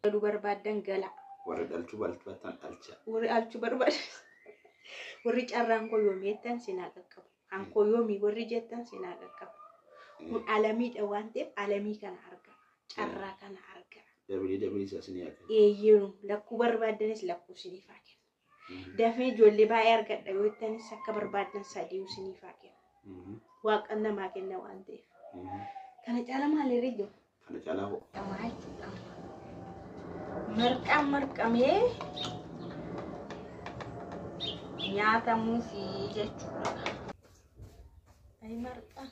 Galuu barbaaddan gala. Warri dhalchuu barbaaddan dhalcha. Warri dhalchuu barbaadan warri carraan koo yoomii jettan sinaa qaqqabu. Kan koo yoomii warri jettan sinaa qaqqabu. Kun alamiidha waan ta'eef alamii kana arga. Carraa kana arga. Dabalii dabalii isaa sinii akka. Eeyyee lakkuu barbaaddanis lakkuu siniif haa kennu. Dafee ijoollee baay'ee argadha yoo jettanis akka barbaaddan sadii siniif haa kennu. Waaqa namaa kenna waan ta'eef. Kana caala maalirra jiru? Kana caalaa hoo. Dhamaa jechuudha. Marqaan marqamee nyaatamuufi jechuudha. Ayi marqaa.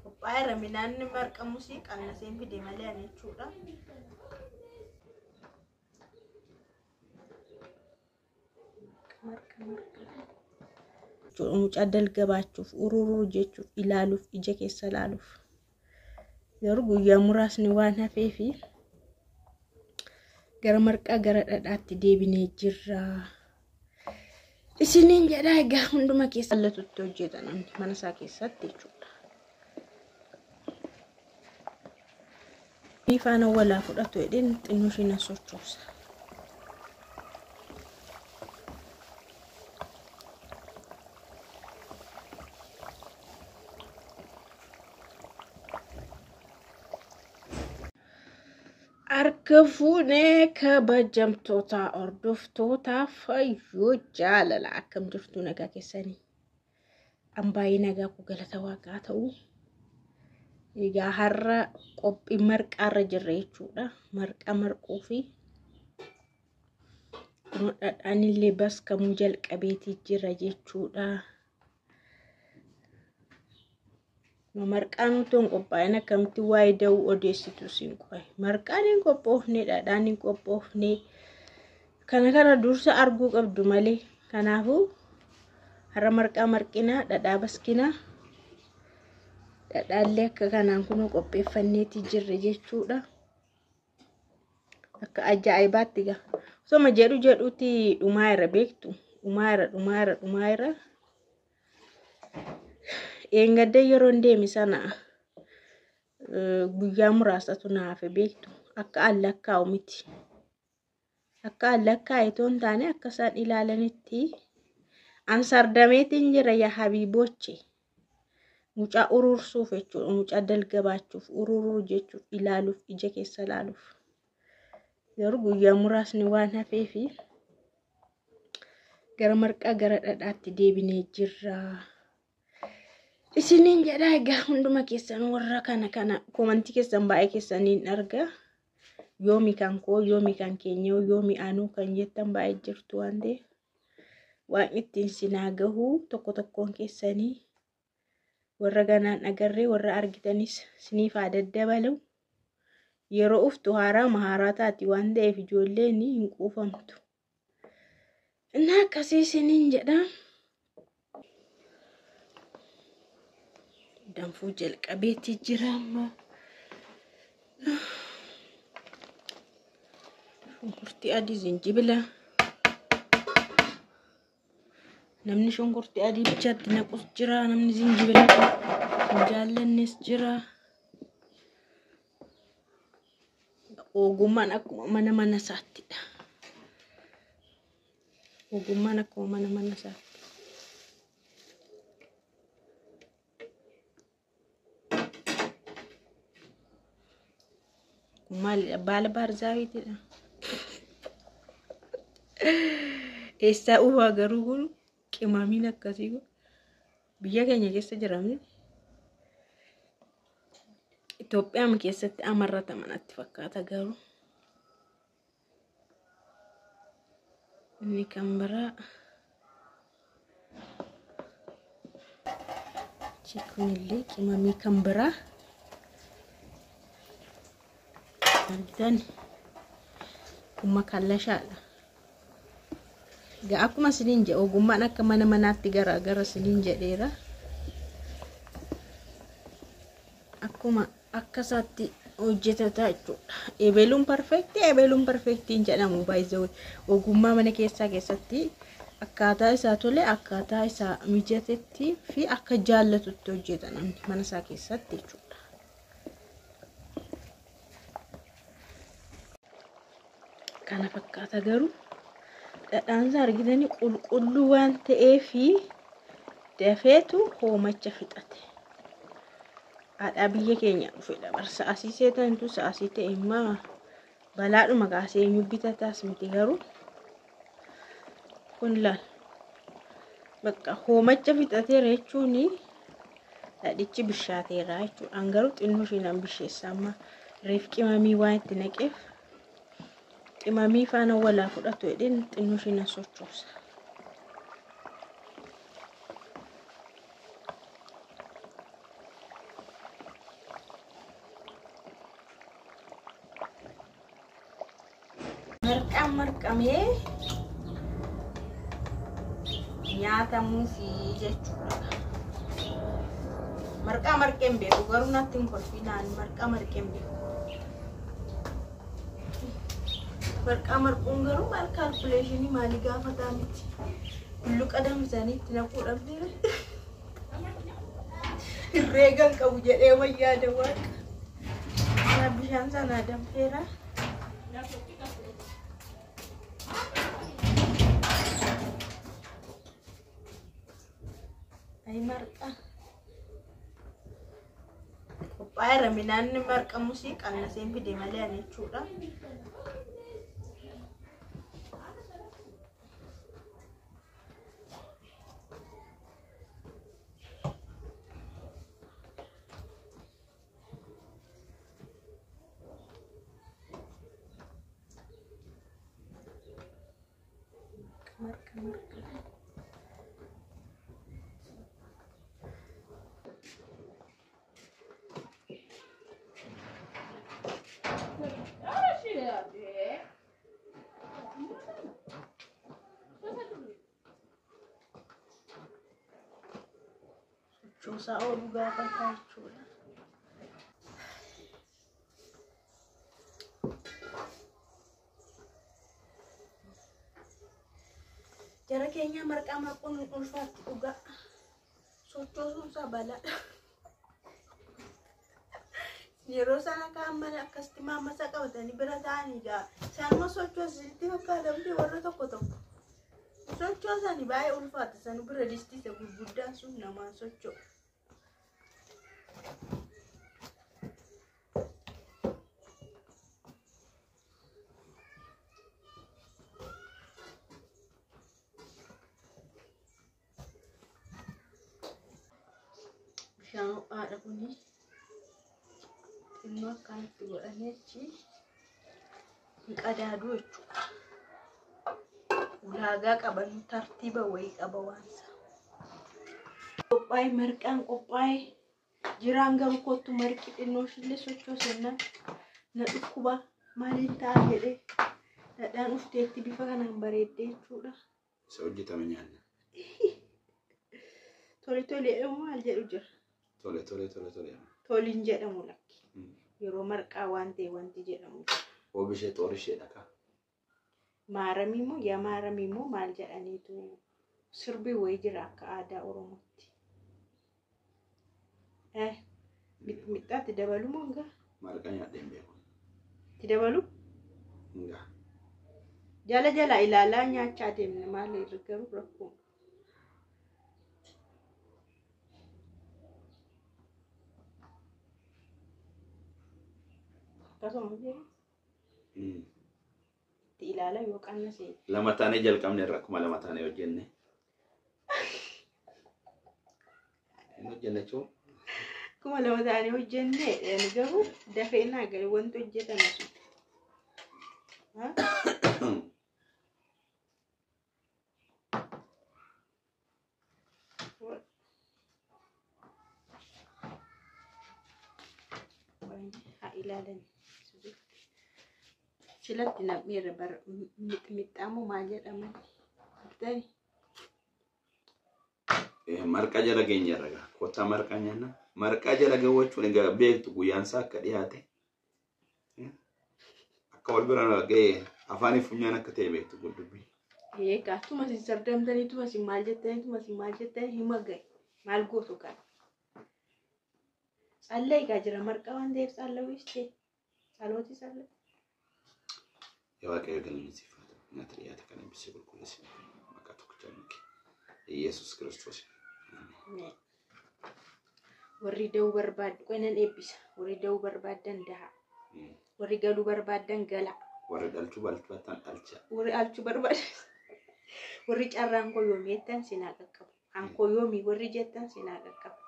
Qophaa'eera midhaan marqamus qannaseen fide malee ani jechuudha. Marqa marqa. Mucaa dalga baachuuf, ururuu jechuuf, ilaaluuf, ija keessa ilaaluuf. Garuu guyyaa muraasni waan hafeefi gara marqaa gara dhadhaatti deebinee jirra. Isiniin jedhaa egaa hunduma keessa jaallatutti hojjeta namni mana isaa keessatti jechuudha. Faana walaa fudhatu jedheen xinnoo ishee na sochoosa. Harka fuunee kabajamtoota hordoftoota fayyoo jaalala akkam jirtu nagaa keessanii. An baay'ee nagaa koo galata waaqaa ta'u. Egaa har'a qophii marqaarra jirra jechuudha. Marqa marquu fi kunoo dhadhaan illee baskamuu jalqabeetii jira jechuudha. Marqaan utuu hin qophaa'in akkamitti waa'ee da'uu odeessitu siin qo'e. Marqaan hin qophoofne, dhadhaan hin qophoofne. Kana kana dursa arguu qabdu malee. Kanaafuu har'a marqaa marqinaa, dhadhaa baskinaa. Dhadhaallee akka kanaan kunoo qopheeffanneetii jirra jechuudha. Akka ajaa'ibaatti gaa. Osoma jedhu jedhuutti dhumaa irra beektu. Dhumaa irra dhumaa irra dhumaa irra. Eengadda yeroon deeme sana guyyaa muraasatu na hafe beektu. Akka an lakkaa'u miti. Akka an lakkaa'e otoo hin taane akka isaan ilaalanitti an sardameetiin jira yaa habiiboche. Mucaa urursuuf jechuudha. Mucaa dalga baachuuf, ururuu jechuuf, ilaaluuf, ija keessa ilaaluuf. Garuu guyyaa muraasni waan hafeefi gara marqaa gara dhadhaatti deebinee jirra. Isiniin jedhaa egaa hunduma keessan warra kana kana komantii keessan baay'ee keessaniin arga. Yoomi kan koo, yoomi kan keenya, yoomi anuu kan jettan baay'ee jirtu waan ta'eef. Waan ittiin sinaa gahuu tokko tokkoon keessanii warra ganaan agarree warra argitanis siniif haa daddabalu. Yeroo uftu haaraa haaraa taati waan ta'eef ijoolleen hin quufamtu. Inni akkasii isiniin jedha. Danfuu jalqabeetii jira amma. Shunkurtii adii zinjibila. Namni shunkurtii adii bichaatti naqus jira. Namni zinjibila hin jaallannes jira. Ogummaan akkuma mana mana isaattidha. Ogummaan akkuma mana mana isaatti. Kun maalidha? Baala baarzaafiitidha. Eessaa ufaa garuu kun qimamiin akkasii kun biyya keenya keessa jira miti. Itoophiyaa keessatti amarratama natti fakkaata garuu. Inni kan biraa kunillee qimamii kan biraa argitan kun makallashaadha. Egaa akkuma isiniin jedhe ogummaan akka mana manaatti garaagara isiniin jedheera. Akkuma akka isaatti hojjetata jechuudha. Ebeluun perfektii ebeluun perfektiin jedhamu baay'ee ogummaa mana keessaa keessatti akkaataa isaa tole akkaataa isaa mijatetti fi akka jaallatutti hojjeta namni mana isaa keessatti jechuudha. Kana fakkaata garuu dhadhaansaa argitanii qulqulluu waan ta'eefi dafeetu hoomacha fixate. Haadhaa biyya keenya dhufedha. Barsa asii seetantu sa'asii ta'e immoo balaadhuma kaasee eenyu bitataas miti garuu kun laal. Bakka hoomacha fixateera jechuun dhadhichi bishaateera jechuudha. An garuu xinnoo ishee nan bisheessa amma reef qimamii waan itti naqeef qimamii faana walaa fudhatu jedheen xinnoo ishee nan sochoosa. Marqaan marqamee nyaatamuufi jechuudha. Marqaa marqee hin beeku garuu natti hin kolfinaan marqaa marqee hin beeku. Marqaa marquun garuu maal kaalkuleeshinii maalii gaafataa miti. Bulluqa danfisanii itti naquu dhabdee herreegan qabu jedhee wayyaada waaqa. Bishaan sanaa danfeera. Ay marqaa. Qophaa'eera midhaan marqamus qannaseen fide malee ani jechuudha. Marqa marqa. Sochoosaa ooluu gaafataa jechuudha. Jara keenya marqaa marquun hin ulfaatti dhugaa. Sochoosuun isaa balaadha. Yeroo sana kaan mana akkasitti maammasa qabatanii bira taa'anii gaa. Isaanuma sochoosanitti fakkaatamte warra tokko tokko. Sochoosani baay'ee ulfaata. Sanu bira distii isa gurguddaan sun namaan socho'u. Bishaan ho'aadha kuni. Xinnoo akkanatti godhanii achi hin qadaaduu jechuudha. Ulaagaa qaban tartiiba wayii qaba waan isaa. Qophaa'e marqaan qophaa'e jiraan garuu kottu marqi xinnoo ishillee sochoosennaan na dhukkuba maaliin ta'a jedhee dhadhaan dhufteetti bifa kanaan bareeddee jechuudha. Isa hojjetame nyaanna. Tole tole maal jedhu jira. Tole tole tole tole. Toliin jedhamu lakki. Yeroo marqaa waan ta'e wanti jedhamu jira. Oomishee xoorisheedha kaa. Maaramii moo yaa maaramii moo maal jedhaniitu sirbi wayii jira akka aadaa Oromootti. Mixmixaatti dabalu moo hangaa? Marqaa nyaadhee hin beeku. Itti dabalu? Hangaa. Jala jala ilaalaa nyaachaa deemna maal garuu rakkoo. Akkasuma jira. Itti ilaala yoo qannasee. Lama taanee jalqabne irra akkuma lama taanee hojjenne. Hin hojjenne jechuun Akkuma lama taanee hojjenne garuu dafee naa gadi wanti hojjetame sun. Haa ilaalan. Silatti nam'eera bara mixmixaamoo maal jedhaman? Argitanii? Marqaa jala geenye irra gaa. Kottaa marqaa nyaanna. Marqaa jala gawwachuun egaa beektu guyyaan isaa akka dhiyaate. Akka wal bira ga'e afaanii funyaan akka ta'e beektu guddubbii. Eegaa tuma isin sardamtanii tuma isin maal jettanii tuma isin maal jettanii hima ga'e maal gootu kana. Tsalla egaa jira marqaa waan ta'eef tsalla wistee tsalooti tsalla. Yaa Waaqayyo galanni siif haa ta'u. Nyaata dhiyaate kana eebbisee qulqulleessi. Maqaa tokkicha nuti. Yesuus Kiristoos. Ameen. Warri da'uu barbaaddu qoy nan eebbisa. Warri da'uu barbaaddan da'a. Warri galuu barbaaddan gala. Warri dhalchuu barbaaddan dhalcha. Warri alchuu barbaadan. Warri carraan koo yoomii jettan sinaa qaqqabu. Kan koo yoomii warri jettan sinaa qaqqabu.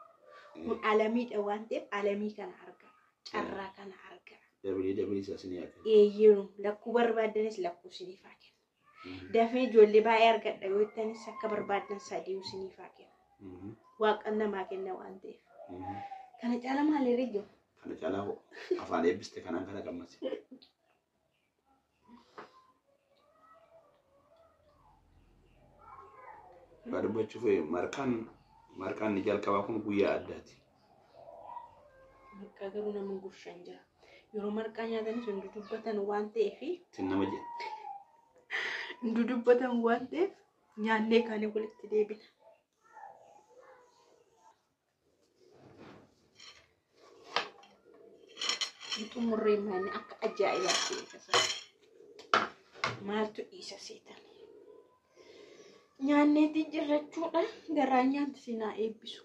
Kun alamiidha waan ta'eef alamii kana arga. Carraa kana arga. Dabalii dabalii isaa sinii haa kennu. Eeyyinu lakkuu barbaaddanis lakkuu siniif haa kennu. Dafee ijoollee baay'ee argadha yoo jettanis akka barbaaddan sadiyu siniif haa kennu. Waaqa namaa kenna waan ta'eef. Kana caala maalirra jiru? Kana caalaa hoo afaan eebbiste kanaan kana qammasi. Dhugaa dubbachuuf marqaan ni jalqabaa kun guyyaa addaati. Marqaa garuu nama gurshan jira. Yeroo marqaa nyaatanis hundi dubbatan waan ta'eef Ittiin nama jedha. hundi dubbatan waan ta'eef nyaannee kaanii walitti deebina. Xumurree maanni akka ajaa'ibaatti eegasa. Maaltu dhiisa seetan? Nyaanneetii jirrachuudha. Garaa nyaanti sinaa eebbisu.